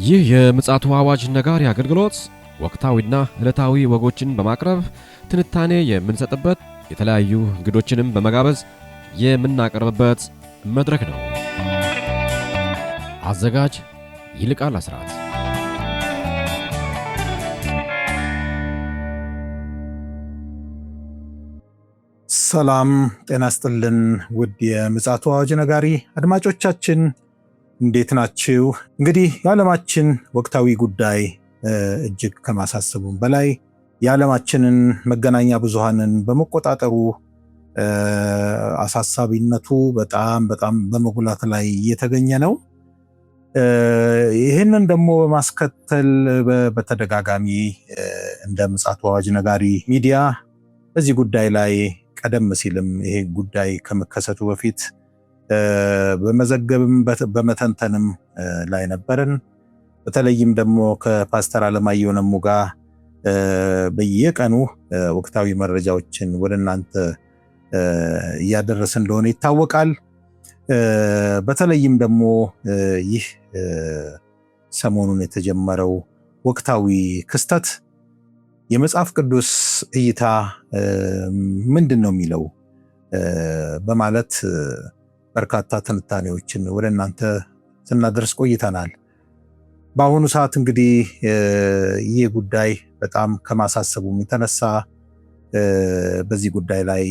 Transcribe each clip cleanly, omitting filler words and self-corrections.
ይህ የምፅዓቱ አዋጅ ነጋሪ አገልግሎት ወቅታዊና ዕለታዊ ወጎችን በማቅረብ ትንታኔ የምንሰጥበት፣ የተለያዩ እንግዶችንም በመጋበዝ የምናቀርብበት መድረክ ነው። አዘጋጅ ይልቃል አስራት። ሰላም ጤና ስጥልን። ውድ የምፅዓቱ አዋጅ ነጋሪ አድማጮቻችን እንዴት ናችሁ? እንግዲህ የዓለማችን ወቅታዊ ጉዳይ እጅግ ከማሳሰቡም በላይ የዓለማችንን መገናኛ ብዙሃንን በመቆጣጠሩ አሳሳቢነቱ በጣም በጣም በመጉላት ላይ እየተገኘ ነው። ይህንን ደግሞ በማስከተል በተደጋጋሚ እንደ ምፅዓቱ አዋጅ ነጋሪ ሚዲያ በዚህ ጉዳይ ላይ ቀደም ሲልም ይሄ ጉዳይ ከመከሰቱ በፊት በመዘገብም በመተንተንም ላይ ነበርን። በተለይም ደግሞ ከፓስተር አለማየሁ ነሙ ጋር በየቀኑ ወቅታዊ መረጃዎችን ወደ እናንተ እያደረሰ እንደሆነ ይታወቃል። በተለይም ደግሞ ይህ ሰሞኑን የተጀመረው ወቅታዊ ክስተት የመጽሐፍ ቅዱስ እይታ ምንድን ነው የሚለው በማለት በርካታ ትንታኔዎችን ወደ እናንተ ስናደርስ ቆይተናል። በአሁኑ ሰዓት እንግዲህ ይህ ጉዳይ በጣም ከማሳሰቡም የተነሳ በዚህ ጉዳይ ላይ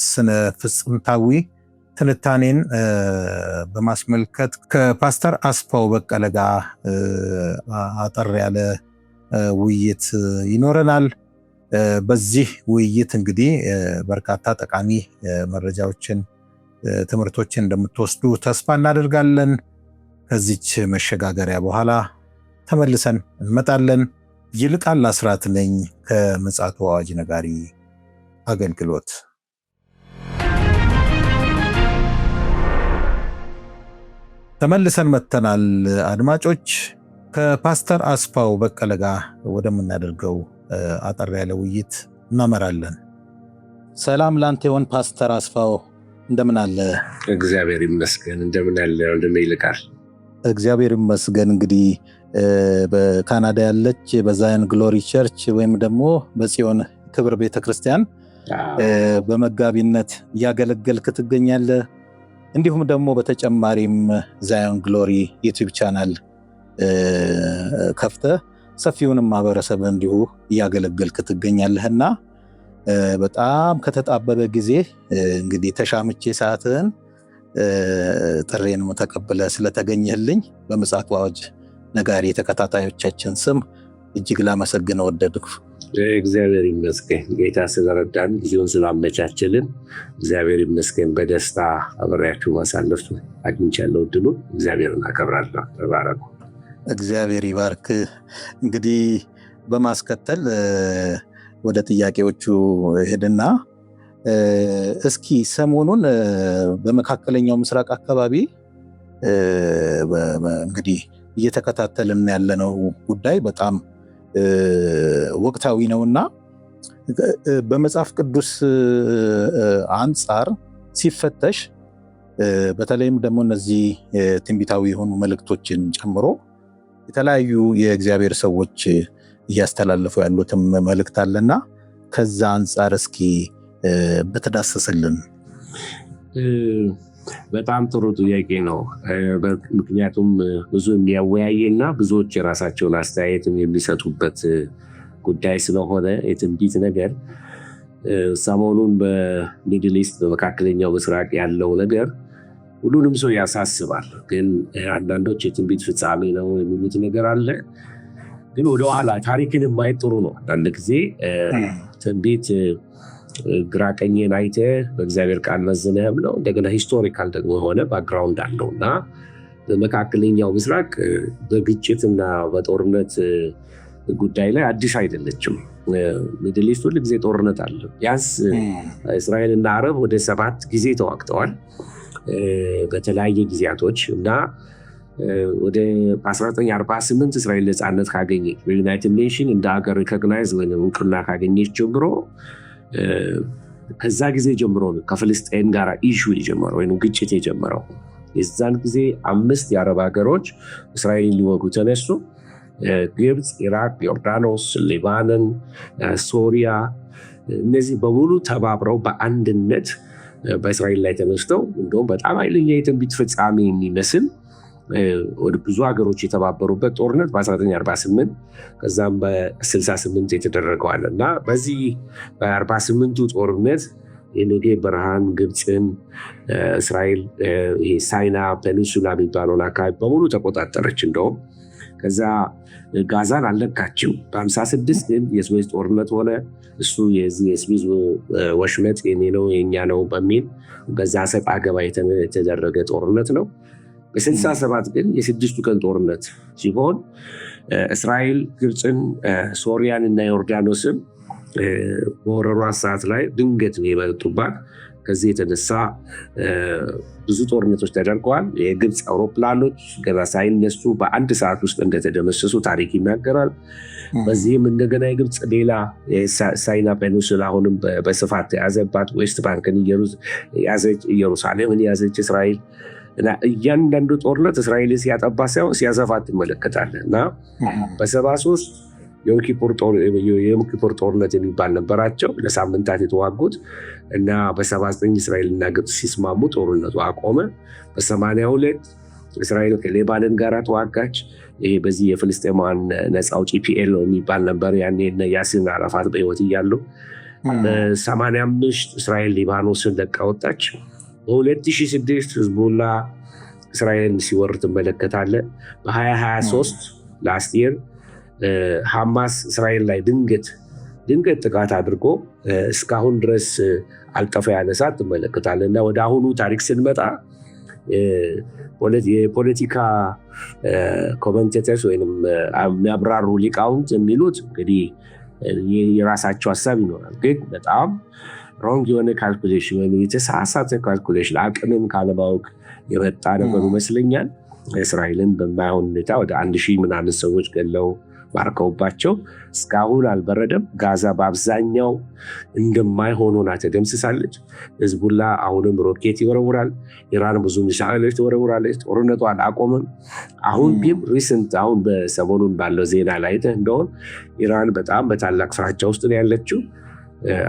ስነ ፍጽምታዊ ትንታኔን በማስመልከት ከፓስተር አስፋው በቀለ ጋር አጠር ያለ ውይይት ይኖረናል። በዚህ ውይይት እንግዲህ በርካታ ጠቃሚ መረጃዎችን፣ ትምህርቶችን እንደምትወስዱ ተስፋ እናደርጋለን። ከዚች መሸጋገሪያ በኋላ ተመልሰን እንመጣለን። ይልቃል አስራት ነኝ ከምፅዓቱ አዋጅ ነጋሪ አገልግሎት። ተመልሰን መጥተናል። አድማጮች፣ ከፓስተር አስፋው በቀለ ጋር ወደምናደርገው አጠር ያለ ውይይት እናመራለን። ሰላም ላንተ ይሁን ፓስተር አስፋው፣ እንደምን አለ? እግዚአብሔር ይመስገን። እንደምን አለ ወንድሜ ይልቃል? እግዚአብሔር ይመስገን። እንግዲህ በካናዳ ያለች በ Zion Glory Church ወይም ደግሞ በጽዮን ክብር ቤተክርስቲያን በመጋቢነት እያገለገልክ ትገኛለህ። እንዲሁም ደግሞ በተጨማሪም Zion Glory YouTube channel ከፍተህ ሰፊውንም ማህበረሰብ እንዲሁ እያገለገልክ ትገኛለህና በጣም ከተጣበበ ጊዜ እንግዲህ ተሻምቼ ሰዓትህን ጥሪዬን ተቀብለህ ስለተገኘህልኝ በምፅዓቱ አዋጅ ነጋሪ ተከታታዮቻችን ስም እጅግ ላመሰግን ወደድኩ። እግዚአብሔር ይመስገን። ጌታ ስለረዳን፣ ጊዜውን ስላመቻችልን እግዚአብሔር ይመስገን። በደስታ አብሬያችሁ ማሳለፍ አግኝቻለሁ እድሉን። እግዚአብሔርን አከብራለሁ። ተባረኩ። እግዚአብሔር ይባርክ። እንግዲህ በማስከተል ወደ ጥያቄዎቹ ሄድና እስኪ ሰሞኑን በመካከለኛው ምስራቅ አካባቢ እንግዲህ እየተከታተልን ያለነው ጉዳይ በጣም ወቅታዊ ነውና በመጽሐፍ ቅዱስ አንጻር ሲፈተሽ በተለይም ደግሞ እነዚህ ትንቢታዊ የሆኑ መልእክቶችን ጨምሮ የተለያዩ የእግዚአብሔር ሰዎች እያስተላለፉ ያሉትም መልእክት አለና ከዛ አንጻር እስኪ በተዳሰሰልን። በጣም ጥሩ ጥያቄ ነው። ምክንያቱም ብዙ የሚያወያይና ብዙዎች የራሳቸውን አስተያየት የሚሰጡበት ጉዳይ ስለሆነ የትንቢት ነገር ሰሞኑን በ Middle East፣ በመካከለኛው ምስራቅ ያለው ነገር ሁሉንም ሰው ያሳስባል። ግን አንዳንዶች የትንቢት ፍጻሜ ነው የሚሉት ነገር አለ። ግን ወደኋላ ታሪክን ማየት ጥሩ ነው። አንዳንድ ጊዜ ትንቢት ግራ ቀኝን አይተህ በእግዚአብሔር ቃል መዝነህም ነው። እንደገና historical ደግሞ የሆነ background አለው እና በመካከለኛው ምስራቅ በግጭትና በጦርነት ጉዳይ ላይ አዲስ አይደለችም። Middle East ሁል ጊዜ ጦርነት አለ። ቢያንስ እስራኤል እና አረብ ወደ 7 ጊዜ ተዋግተዋል በተለያየ ጊዜያቶች እና ወደ 1948 እስራኤል ነፃነት ካገኘች፣ በ United Nation እንደ ሀገር recognize ወይም እውቅና ካገኘች ጀምሮ፣ ከዛ ጊዜ ጀምሮ ነው ከፍልስጤን ጋር issue የጀመረው ወይም ግጭት የጀመረው። የዛን ጊዜ 5 የአረብ ሀገሮች እስራኤልን ሊወጉ ተነሱ። ግብፅ፣ ኢራቅ፣ ዮርዳኖስ፣ ሊባኖን፣ ሶሪያ እነዚህ በሙሉ ተባብረው በአንድነት በእስራኤል ላይ ተነስተው እንደውም በጣም ኃይለኛ የትንቢት ፍጻሜ የሚመስል ወደ ብዙ ሀገሮች የተባበሩበት ጦርነት በ1948 ከዛም በ68 የተደረገዋል። እና በዚህ በ48ቱ ጦርነት የኔጌብ በረሃን፣ ግብፅን፣ እስራኤል ይሄ ሳይና Peninsula የሚባለውን አካባቢ በሙሉ ተቆጣጠረች። እንደውም ከዛ ጋዛን አልነካችም። በ56 ግን የስዌዝ ጦርነት ሆነ። እሱ የዚህ የስዊዝ ወሽመጥ የኔ ነው የኛ ነው በሚል በዛ ሰጥ አገባ የተደረገ ጦርነት ነው። በ67 ግን የ6ቱ ቀን ጦርነት ሲሆን እስራኤል ግብፅን፣ ሶሪያን እና ዮርዳኖስን በወረሯት ሰዓት ላይ ድንገት ነው የመጡባት። ከዚህ የተነሳ ብዙ ጦርነቶች ተደርገዋል። የግብፅ አውሮፕላኖች ገና ሳይነሱ በአንድ ሰዓት ውስጥ እንደተደመሰሱ ታሪክ ይናገራል። በዚህም እንደገና የግብፅ ሌላ ሳይና Peninsula አሁንም በስፋት ተያዘባት። ዌስት ባንክን ያዘች፣ ኢየሩሳሌምን ያዘች እስራኤል። እና እያንዳንዱ ጦርነት እስራኤል ሲያጠባ ሳይሆን ሲያሰፋ ትመለከታለህ። እና በ73 የዮም ኪፑር ጦርነት የሚባል ነበራቸው ለሳምንታት የተዋጉት። እና በ79 እስራኤል እና ግብፅ ሲስማሙ ጦርነቱ አቆመ። በ82 እስራኤል ከሌባኖን ጋር ተዋጋች። ይሄ በዚህ የፍልስጤማውያን ነፃ አውጪ PLO የሚባል ነበር ያኔ ያሲር አራፋት በህይወት እያሉ። በ85 እስራኤል ሊባኖስን ለቃ ወጣች። በ2006 ህዝቡላ እስራኤልን ሲወር ትመለከታለህ። በ2023 last year ሐማስ እስራኤል ላይ ድንገት ድንገት ጥቃት አድርጎ እስካሁን ድረስ አልጠፋ ያለ እሳት ትመለከታለህ። እና ወደ አሁኑ ታሪክ ስንመጣ የፖለቲካ commentators ወይም የሚያብራሩ ሊቃውንት የሚሉት እንግዲህ የራሳቸው ሀሳብ ይኖራል። ግን በጣም wrong የሆነ calculation ወይም የተሳሳተ calculation አቅምን ካለማወቅ የመጣ ነገር ይመስለኛል። እስራኤልን በማይሆን ሁኔታ ወደ 1000 ምናምን ሰዎች ገለው ማርከውባቸው እስካሁን አልበረደም። ጋዛ በአብዛኛው እንደማይሆን ሆና ተደምስሳለች። ህዝቡላ አሁንም ሮኬት ይወረውራል። ኢራን ብዙ ሚሳኤሎች ትወረውራለች። ጦርነቱ አላቆምም። አሁን ግን recent አሁን በሰሞኑን ባለው ዜና ላይ እንደሆን ኢራን በጣም በታላቅ ፍራቻ ውስጥ ነው ያለችው።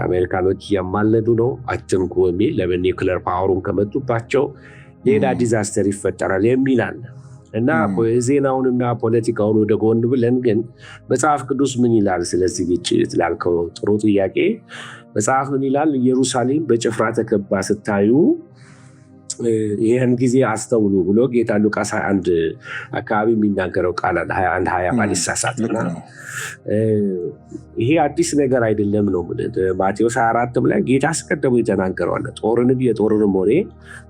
አሜሪካኖች እያማለዱ ነው አትንኩ የሚል፣ ለምን nuclear power ኡን ከመጡባቸው ሌላ disaster ይፈጠራል የሚል አለ። እና ዜናውንና ፖለቲካውን ወደ ጎን ብለን ግን መጽሐፍ ቅዱስ ምን ይላል ስለዚህ ግጭት ላልከው ጥሩ ጥያቄ፣ መጽሐፍ ምን ይላል? ኢየሩሳሌም በጭፍራ ተከባ ስታዩ ይህን ጊዜ አስተውሉ ብሎ ጌታ ሉቃስ 21 አካባቢ የሚናገረው ቃል አለ። 21 20 ባልሳሳት። እና ይሄ አዲስ ነገር አይደለም ነው። ማቴዎስ 24 ላይ ጌታ አስቀድሞ የተናገረው አለ። ጦርንም የጦርንም ወሬ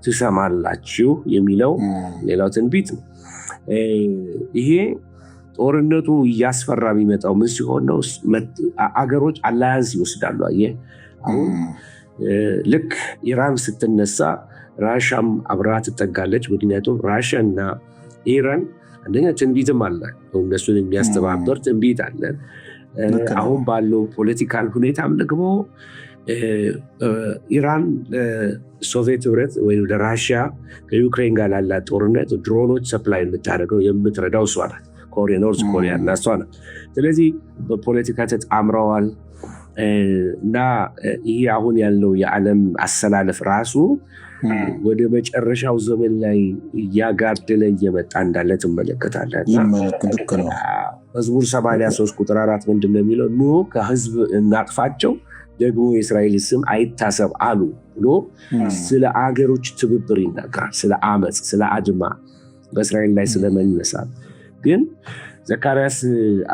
ትሰማላችሁ የሚለው ሌላው ትንቢት ነው። ይሄ ጦርነቱ እያስፈራ የሚመጣው ምን ሲሆን ነው? አገሮች alliance ይወስዳሉ። አየህ፣ አሁን ልክ ኢራን ስትነሳ ራሻም አብራ ትጠጋለች። ምክንያቱም ራሻ እና ኢራን አንደኛ ትንቢትም አለ፣ እነሱን የሚያስተባበር ትንቢት አለ። አሁን ባለው political ሁኔታም ደግሞ ኢራን ሶቪየት ህብረት ወይም ለራሽያ ከዩክሬን ጋር ላላት ጦርነት ድሮኖች supply የምታደርገው የምትረዳው እሷ ናት። ኮሪያ፣ North Korea እና እሷ ናት። ስለዚህ በፖለቲካ ተጣምረዋል። እና ይህ አሁን ያለው የዓለም አሰላለፍ ራሱ ወደ መጨረሻው ዘመን ላይ እያጋደለ እየመጣ እንዳለ ትመለከታለህ። መዝሙር 83 ቁጥር 4 ምንድን ነው የሚለው? ኑ ከህዝብ እናጥፋቸው ደግሞ የእስራኤል ስም አይታሰብ አሉ ብሎ ስለ አገሮች ትብብር ይናገራል። ስለ አመፅ፣ ስለ አድማ፣ በእስራኤል ላይ ስለመነሳት። ግን ዘካርያስ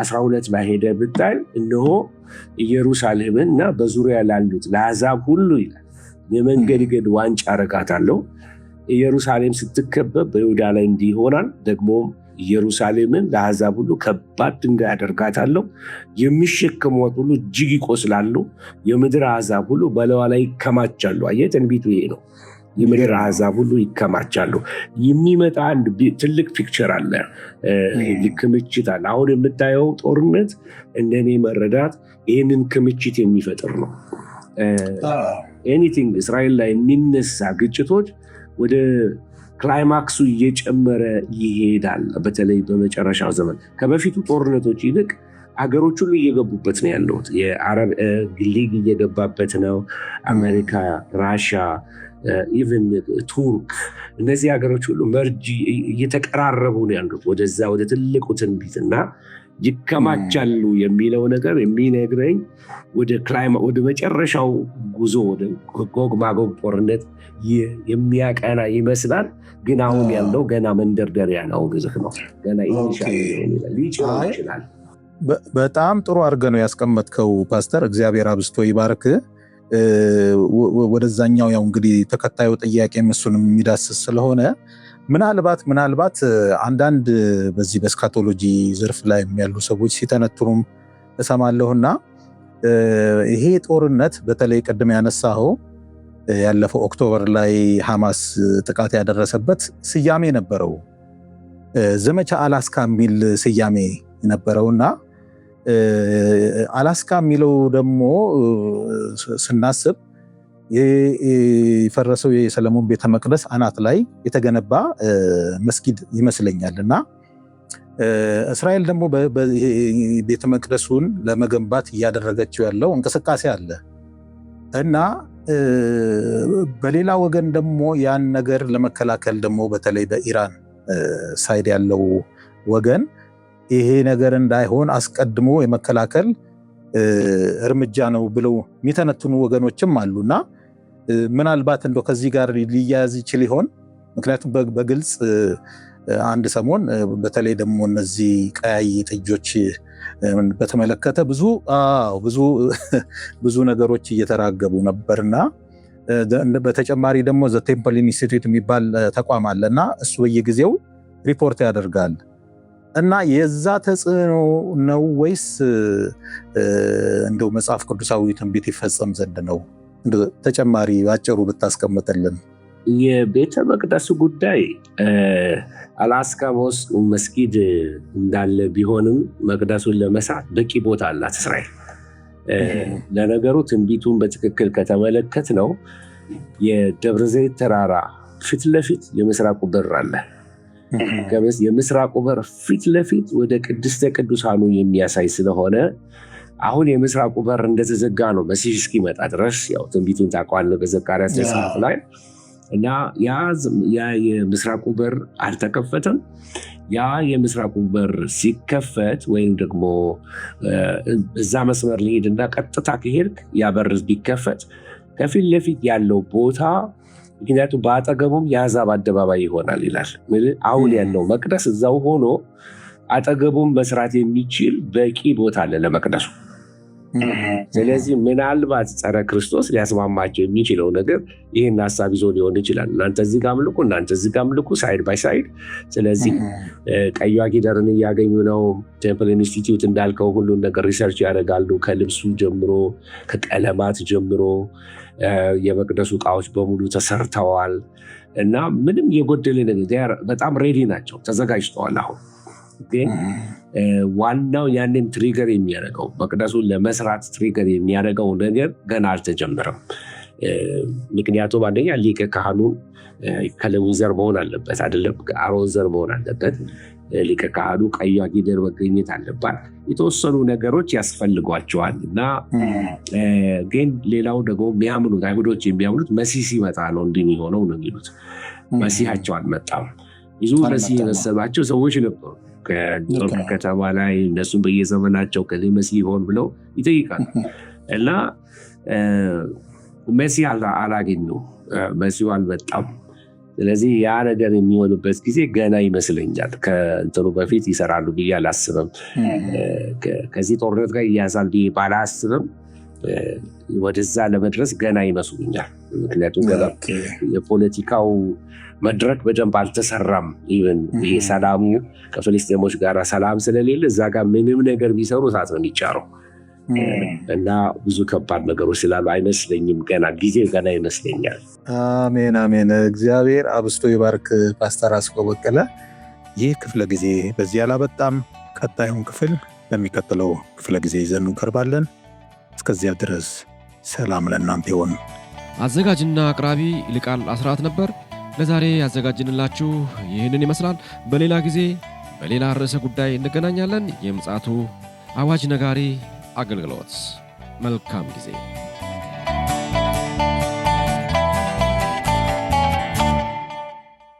12 ላይ ሄደህ ብታይ እነሆ ኢየሩሳሌምን እና በዙሪያ ላሉት ለአሕዛብ ሁሉ ይላል የመንገድገድ ዋንጫ አረጋታለሁ። ኢየሩሳሌም ስትከበብ በይሁዳ ላይ እንዲህ ይሆናል። ደግሞ ኢየሩሳሌምን ለአሕዛብ ሁሉ ከባድ ድንጋይ አደርጋታለሁ። የሚሸከሟት ሁሉ እጅግ ይቆስላሉ። የምድር አሕዛብ ሁሉ በላይዋ ላይ ይከማቻሉ። አየህ፣ ትንቢቱ ይሄ ነው። የምድር አሕዛብ ሁሉ ይከማቻሉ። የሚመጣ አንድ ትልቅ picture አለ፣ ክምችት አለ። አሁን የምታየው ጦርነት እንደኔ መረዳት ይህንን ክምችት የሚፈጥር ነው። Anything እስራኤል ላይ የሚነሳ ግጭቶች ወደ Climax ኡ እየጨመረ ይሄዳል። በተለይ በመጨረሻው ዘመን ከበፊቱ ጦርነቶች ይልቅ አገሮች ሁሉ እየገቡበት ነው ያሉት። የአረብ ሊግ እየገባበት ነው። አሜሪካ፣ ራሻ፣ even ቱርክ፣ እነዚህ ሀገሮች ሁሉ merge እየተቀራረቡ ነው ያሉት ወደዛ ወደ ትልቁ ትንቢት እና ይከማቻሉ የሚለው ነገር የሚነግረኝ ወደ መጨረሻው ጉዞ ወደ ጎግ ማጎግ ጦርነት የሚያቀና ይመስላል። ግን አሁን ያለው ገና መንደርደሪያ ነው፣ ግዝህ ነው ገና ሊጭረው ይችላል። በጣም ጥሩ አድርገህ ነው ያስቀመጥከው ፓስተር፣ እግዚአብሔር አብዝቶ ይባርክ። ወደዛኛው ያው እንግዲህ ተከታዩ ጥያቄ እሱን የሚዳስስ ስለሆነ ምናልባት አንዳንድ በዚህ በ eschatology ዘርፍ ላይ ያሉ ሰዎች ሲተነትኑም እሰማለሁና ይሄ ጦርነት በተለይ ቅድም ያነሳኸው ያለፈው October ላይ ሐማስ ጥቃት ያደረሰበት ስያሜ ነበረው፣ ዘመቻ አላስካ የሚል ስያሜ ነበረውና አላስካ የሚለው ደግሞ ስናስብ የፈረሰው የሰለሞን ቤተ መቅደስ አናት ላይ የተገነባ መስጊድ ይመስለኛል። እና እስራኤል ደግሞ ቤተ መቅደሱን ለመገንባት እያደረገችው ያለው እንቅስቃሴ አለ እና በሌላ ወገን ደግሞ ያን ነገር ለመከላከል ደግሞ በተለይ በኢራን side ያለው ወገን ይሄ ነገር እንዳይሆን አስቀድሞ የመከላከል እርምጃ ነው ብለው የሚተነትኑ ወገኖችም አሉና ምናልባት እንደው ከዚህ ጋር ሊያያዝ ይችል ይሆን? ምክንያቱም በግልጽ አንድ ሰሞን በተለይ ደግሞ እነዚህ ቀያይ ጥጆች በተመለከተ ብዙ ብዙ ብዙ ነገሮች እየተራገቡ ነበርና በተጨማሪ ደግሞ The Temple Institute የሚባል ተቋም አለና እሱ በየጊዜው ሪፖርት ያደርጋል። እና የዛ ተጽዕኖ ነው ወይስ እንደው መጽሐፍ ቅዱሳዊ ትንቢት ይፈጸም ዘንድ ነው? ተጨማሪ ባጭሩ ብታስቀምጥልን። የቤተ መቅደሱ ጉዳይ አላስካ mosque መስጊድ እንዳለ ቢሆንም መቅደሱን ለመስራት በቂ ቦታ አላት እስራኤል። ለነገሩ ትንቢቱን በትክክል ከተመለከትነው የደብረ ዘይት ተራራ ፊት ለፊት የምስራቁ በር አለ። የምስራቁ በር ፊት ለፊት ወደ ቅድስተ ቅዱሳኑ የሚያሳይ ስለሆነ አሁን የምስራቁ በር እንደተዘጋ ነው መሲህ እስኪመጣ ድረስ። ያው ትንቢቱን ታውቀዋለህ በዘካርያስ መጽሐፍ ላይ። እና ያ የምስራቁ በር አልተከፈተም። ያ የምስራቁ በር ሲከፈት ወይም ደግሞ እዛ መስመር ሊሄድና ቀጥታ ከሄድክ ያ በር ቢከፈት ከፊት ለፊት ያለው ቦታ፣ ምክንያቱም በአጠገቡም የአሕዛብ አደባባይ ይሆናል ይላል። አሁን ያለው መቅደስ እዛው ሆኖ አጠገቡም መስራት የሚችል በቂ ቦታ አለ ለመቅደሱ። ስለዚህ ምናልባት ጸረ ክርስቶስ ሊያስማማቸው የሚችለው ነገር ይህን ሀሳብ ይዞ ሊሆን ይችላል። እናንተ እዚህ ጋር አምልኩ፣ እናንተ እዚህ ጋር አምልኩ፣ side by side። ስለዚህ ቀይዋ ጊደርን እያገኙ ነው። Temple Institute እንዳልከው ሁሉን ነገር research ያደርጋሉ። ከልብሱ ጀምሮ፣ ከቀለማት ጀምሮ የመቅደሱ እቃዎች በሙሉ ተሰርተዋል እና ምንም የጎደለ ነገር፣ በጣም ready ናቸው፣ ተዘጋጅተዋል። አሁን ግን ዋናው ያንን trigger የሚያደርገው፣ መቅደሱን ለመስራት trigger የሚያደርገው ነገር ገና አልተጀመረም። ምክንያቱም አንደኛ ሊቀ ካህኑ ከሌዊ ዘር መሆን አለበት፣ አይደለም ከአሮን ዘር መሆን አለበት። ሊቀ ካህኑ ቀይዋ ጊደር መገኘት አለባት። የተወሰኑ ነገሮች ያስፈልጓቸዋል እና ግን ሌላው ደግሞ የሚያምኑት፣ አይሁዶች የሚያምኑት መሲህ ሲመጣ ነው እንዲህ የሚሆነው ነው የሚሉት። መሲሃቸው አልመጣም። ብዙ መሲህ የመሰላቸው ሰዎች ነበሩ ከኒውዮርክ ከተማ ላይ። እነሱም በየዘመናቸው ከዚህ መሲህ ይሆን ብለው ይጠይቃሉ እና መሲህ አላገኙ፣ መሲሁ አልመጣም። ስለዚህ ያ ነገር የሚሆንበት ጊዜ ገና ይመስለኛል። ከእንትኑ በፊት ይሰራሉ ብዬ አላስብም። ከዚህ ጦርነት ጋር ይያዛል ብዬ ባላስብም ወደዛ ለመድረስ ገና ይመስሉኛል። ምክንያቱም ገና የፖለቲካው መድረክ በደንብ አልተሰራም። Even ይሄ ሰላሙ ከፍልስጤሞች ጋር ሰላም ስለሌለ እዛ ጋር ምንም ነገር ቢሰሩ እሳት ነው የሚጫረው እና ብዙ ከባድ ነገሮች ስላሉ አይመስለኝም። ገና ጊዜ ገና ይመስለኛል። አሜን አሜን። እግዚአብሔር አብዝቶ ይባርክ ፓስተር አስቆ በቀለ። ይህ ክፍለ ጊዜ በዚህ አላበቃም። ቀጣዩን ክፍል በሚቀጥለው ክፍለ ጊዜ ይዘን እንቀርባለን። እስከዚያ ድረስ ሰላም ለእናንተ ይሆን። አዘጋጅና አቅራቢ ይልቃል አስራት ነበር። ለዛሬ ያዘጋጅንላችሁ ይህንን ይመስላል። በሌላ ጊዜ በሌላ ርዕሰ ጉዳይ እንገናኛለን። የምፅዓቱ አዋጅ ነጋሪ አገልግሎት። መልካም ጊዜ።